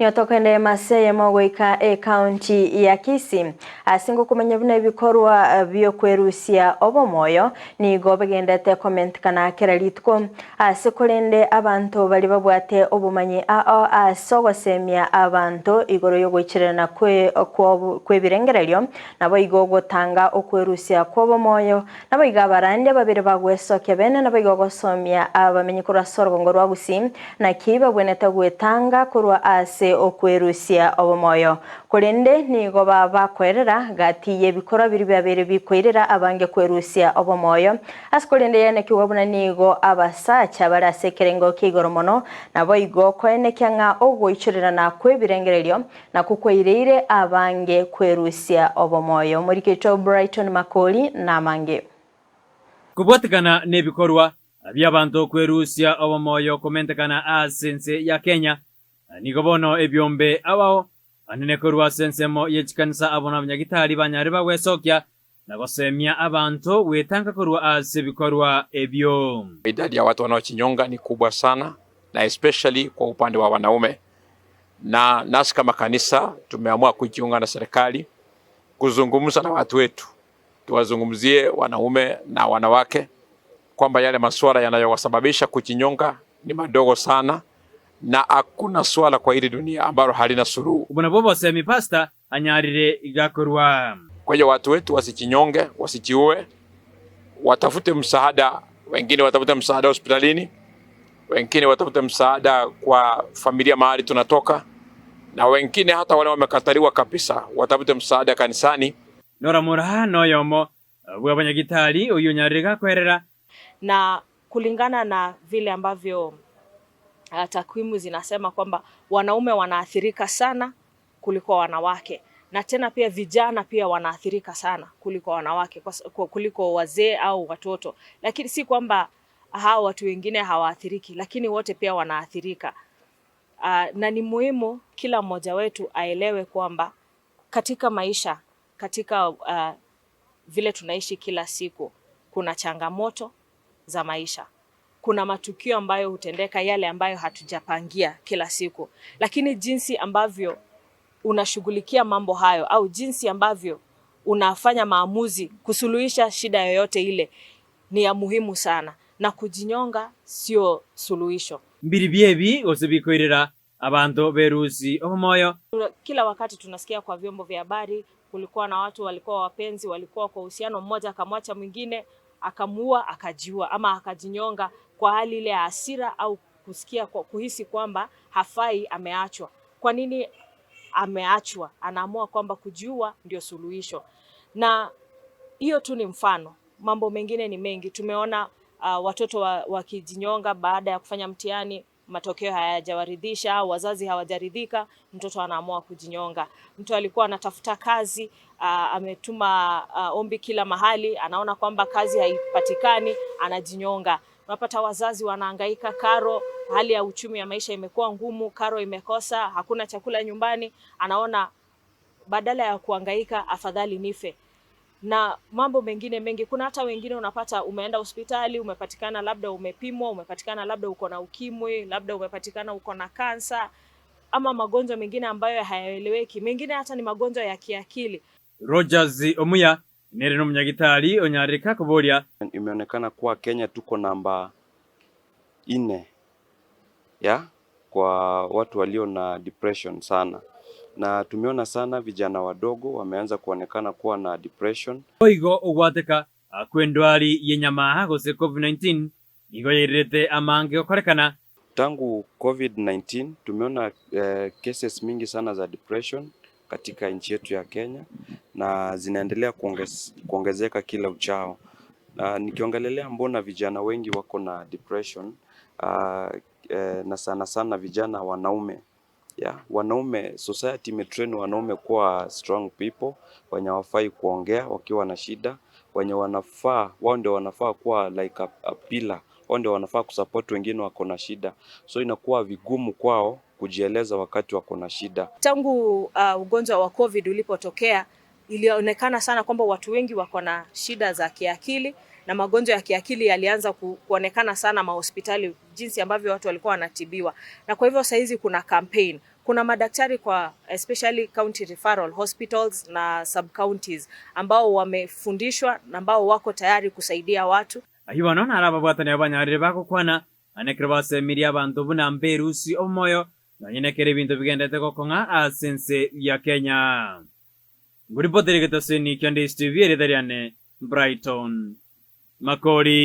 Niotokende maseye mogoika e county ya Kisii ase ngokumenya buna ebikorwa biokwerusia obomoyo nigo begendete komentekana kera rituko ase korende abanto bari babwate obomanyi ao ase ogosemia abanto igoro yogoicherana kwebirengererio nabo igo ogotanga okwerusia kwobomoyo nabo iga abarandia babere bagwesokia bene nabo igo ogosomia abamenyi korwa ase orogongo rwa Gusii naki babwenete gwetanga korwa ase okwerusia obomoyo korende nigo bakoerera gati yebikorwa biri biabere bikoirera abange kwerusia obomoyo ase korende yanekiwa buna nigo abasacha bari ase ekerengo kia igoro mono nabo igo koenekia ng'a ogoichorerana kwebirengererio nakwo kwaireire abange kwerusia obomoyo. Moriketwa Brighton Makori namange. Kobwatikana nebikorwa bia abanto kwerusia obomoyo komentekana ase ense ya Kenya nigo bono ebyombe abao anene korwa ase ensemo yechikanisa abo na abanyagitari banyare bagwesokia na gosemia abanto gwetanga korwa ase ebikorwa ebyo. Idadi ya watu wanaochinyonga ni kubwa sana, na especially kwa upande wa wanaume, na nasi kama kanisa tumeamua kujiunga na serikali kuzungumza na watu wetu, tuwazungumzie wanaume na wanawake kwamba yale masuala yanayowasababisha kujinyonga ni madogo sana, na hakuna swala kwa hili dunia ambalo halina suluhu. Ubona bo bosemi pastor anyarire igakorwa. Kwa hiyo watu wetu wasijinyonge, wasijiue, watafute msaada. Wengine watafute msaada hospitalini, wengine watafute msaada kwa familia mahali tunatoka, na wengine hata wale wamekataliwa kabisa watafute msaada kanisani. Nora Muraha noyomo bwa abanyagitari uyu nyarire gakwerera. Na kulingana na vile ambavyo takwimu zinasema kwamba wanaume wanaathirika sana kuliko wanawake, na tena pia vijana pia wanaathirika sana kuliko wanawake, kuliko wazee au watoto, lakini si kwamba hao watu wengine hawaathiriki, lakini wote pia wanaathirika. Na ni muhimu kila mmoja wetu aelewe kwamba katika maisha, katika vile tunaishi kila siku, kuna changamoto za maisha, kuna matukio ambayo hutendeka, yale ambayo hatujapangia kila siku, lakini jinsi ambavyo unashughulikia mambo hayo au jinsi ambavyo unafanya maamuzi kusuluhisha shida yoyote ile ni ya muhimu sana, na kujinyonga sio suluhisho. Mbiri byebi gose bikoirera abanto berusi omoyo. Kila wakati tunasikia kwa vyombo vya habari, kulikuwa na watu walikuwa wapenzi, walikuwa kwa uhusiano, mmoja akamwacha mwingine, akamuua, akajiua ama akajinyonga kwa hali ile ya hasira au kusikia kwa kuhisi kwamba hafai, ameachwa. Kwa nini ameachwa? Anaamua kwamba kujiua ndio suluhisho. Na hiyo tu ni mfano, mambo mengine ni mengi. Tumeona watoto wakijinyonga baada ya kufanya mtihani, matokeo hayajawaridhisha au wazazi hawajaridhika, mtoto anaamua kujinyonga. Mtu alikuwa anatafuta kazi, ametuma ombi kila mahali, anaona kwamba kazi haipatikani, anajinyonga. Unapata wazazi wanahangaika karo, hali ya uchumi ya maisha imekuwa ngumu, karo imekosa, hakuna chakula nyumbani, anaona badala ya kuhangaika afadhali nife na mambo mengine mengi. Kuna hata wengine unapata umeenda hospitali, umepatikana labda umepimwa, umepatikana labda uko na ukimwi, labda umepatikana uko na kansa ama magonjwa mengine ambayo hayaeleweki, mengine hata ni magonjwa ya kiakili. Rogers Omuya nere n'umunyagitari onyarika kuboria. Imeonekana kuwa Kenya tuko namba 4 ya kwa watu walio na depression sana, na tumeona sana vijana wadogo wameanza kuonekana kuwa na depression. Oigo ogwateka kwendwari yenyamaha gose COVID-19 nigo yairete amange gokorekana. Tangu COVID-19 tumeona cases mingi sana za depression katika nchi yetu ya Kenya na zinaendelea kuongezeka kila uchao. Na nikiongelelea mbona vijana wengi wako na depression, na sana sana vijana wanaume. Yeah, wanaume, society imetrain wanaume kuwa strong people wenye hawafai kuongea wakiwa na shida, wenye wanafaa, wao ndio wanafaa kuwa like a pillar, wao ndio wanafaa kusupport wengine wako na shida, so inakuwa vigumu kwao kujieleza wakati wako na shida. Tangu ugonjwa wa COVID ulipotokea, ilionekana sana kwamba watu wengi wako na shida za kiakili na magonjwa ya kiakili yalianza kuonekana sana mahospitali, jinsi ambavyo watu walikuwa wanatibiwa. Na kwa hivyo saizi kuna campaign Kuna madaktari kwa especially county referral hospitals na sub counties ambao wamefundishwa na ambao wako tayari kusaidia watu. Ayio bono naro ababwatani abanyarire bagokwana, na nekero basemirie abanto buna mberusie omoyo, nonye nekero ebinto bigendete gokong'a ase ense ya Kenya. Ngoripotera egetaseni kia Ndisi TV, erieta riane Brighton Makori.